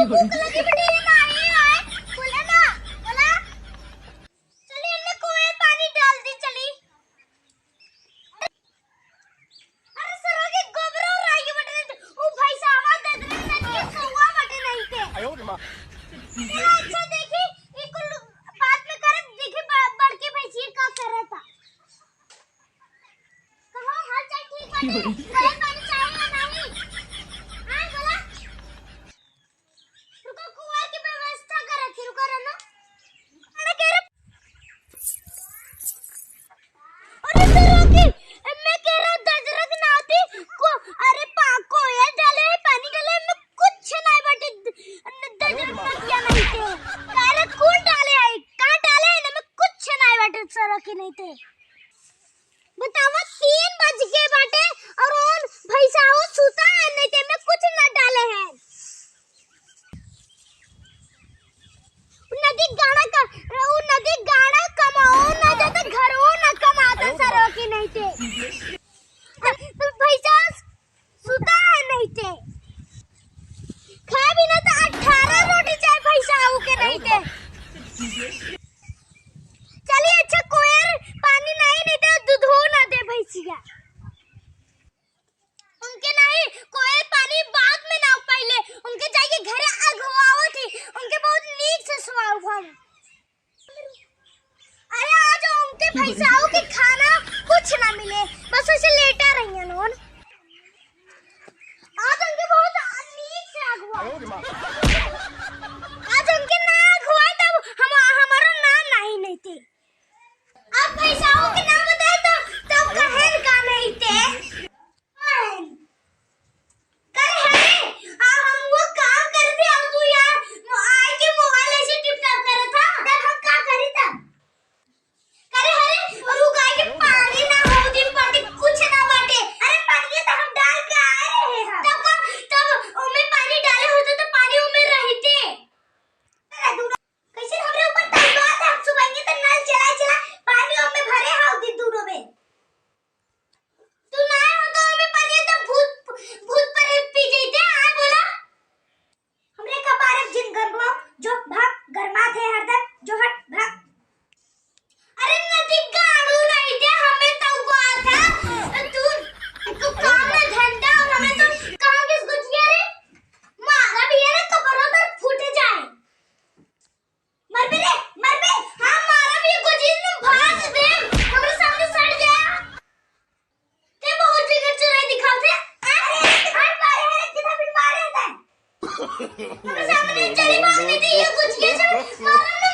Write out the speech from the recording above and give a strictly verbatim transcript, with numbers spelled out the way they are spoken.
भूख लगी बटे, ये ना, ये आए। बोला ना, बोला। चली, हमने कुएं पानी डाल दी, चली। अरे सरो के गोबरो राई बटे, उ भैंसा हमार दे दे, ना के सौआ बटे नहीं के। आयो रे माँ। अच्छा देखी, ई कुल बात में करत देखी, ब-, बड़की भैंसी का करत था। कहो, हाल चाल ठीक बाटे? कोई पानी चाही या नाही? हाँ, बोला। रुको, कुआँ की व्यवस्था करत ही, रुको, रनो। अरे, कह रहा, अरे, सर, रोकी, मैं कह रहा, दजरक ना आती, को, अरे, पा-, कोयल डाले है, पानी डाले है, मैं कुछ नहीं बाटे, द-, दजरक ना दिया नहीं थे। कह रहा, कौन डाले है, कहाँ डाले है, ना, मैं कुछ नहीं बाटे, सर, रोकी नहीं थे। बतावा, तीन बज के बाटे और उन भैंसाओ सुता है, नहीं ते में कुछ न डाले हैं। उ नदी गाड़ा का, उ नदी गाड़ा कमाओ ना जाता, घरो ना कमाता सरो की नहीं ते। भैंसा सुता है नहीं ते। खाए बिना तो अठारह रोटी चाहे भैंसा आऊ के नहीं ते। चलिए अच्छा कोयर पानी नहीं, नहीं तो दूधो ना दे भैंसिया। उनके नहीं कोयर पानी बाद में ना पहले उनके जाइए घरे अगवाओ थी, उनके बहुत नीक से सुआऊ हम। अरे आज उनके भैंसाओं के खाना कुछ ना मिले, बस ऐसे लेटा रही है नोन। आज उनके बहुत नीक से अगवा। आज उनके ना अगवाए तब हम, हमारा नाम नहीं लेते। आप भैंसाओं के नाम बताए तो, तब कहें का नहीं ते। करे हरे, आ हम वो काम करते और तू यार मो-, आए के मोबाइल ऐसे टिप टॉप करत था, तब हम का करी तब? करे हरे, और वो गाय के पानी ना हो दिन बाटे, कुछ ना बाटे। अरे पानी तो हम डाल के आए रहे हैं। तब का, तब ओमे पानी डाले होते तो पानी ओमे रहते। अरे दूर कैसे हमरे ऊपर तलवार है, हम सुबह के तो नल चला चला पानी ओमे भरे हाउ दिन दूनों में। तू ना हो तो ओमे पानी तो भूत, भूत प्रेत पी जइते, आए बोला। हमरे कपारे जिन गरमाओ, जो भाग गरमा थे हरदम, जो हट भाग। अरे नदी गाड़ू नहीं दे, हमें तो हुआ था। तू, तू काम में धंधा और हमें तो कहाँ किस गुजिया रे? मारा भी है ना, कपड़ा तो फूट जाए। मरबे रे, मरबे। हाँ, मारा भी को चीज में भाग दे। हमरे सामने सड़ जा। ते बहुत जिगर चुराई दिखाओ थे। अरे, हट मारे, अरे, कितना भी मारे थे। हमरे सामने चली भाग नहीं थी, ये कुछ ये सब मारा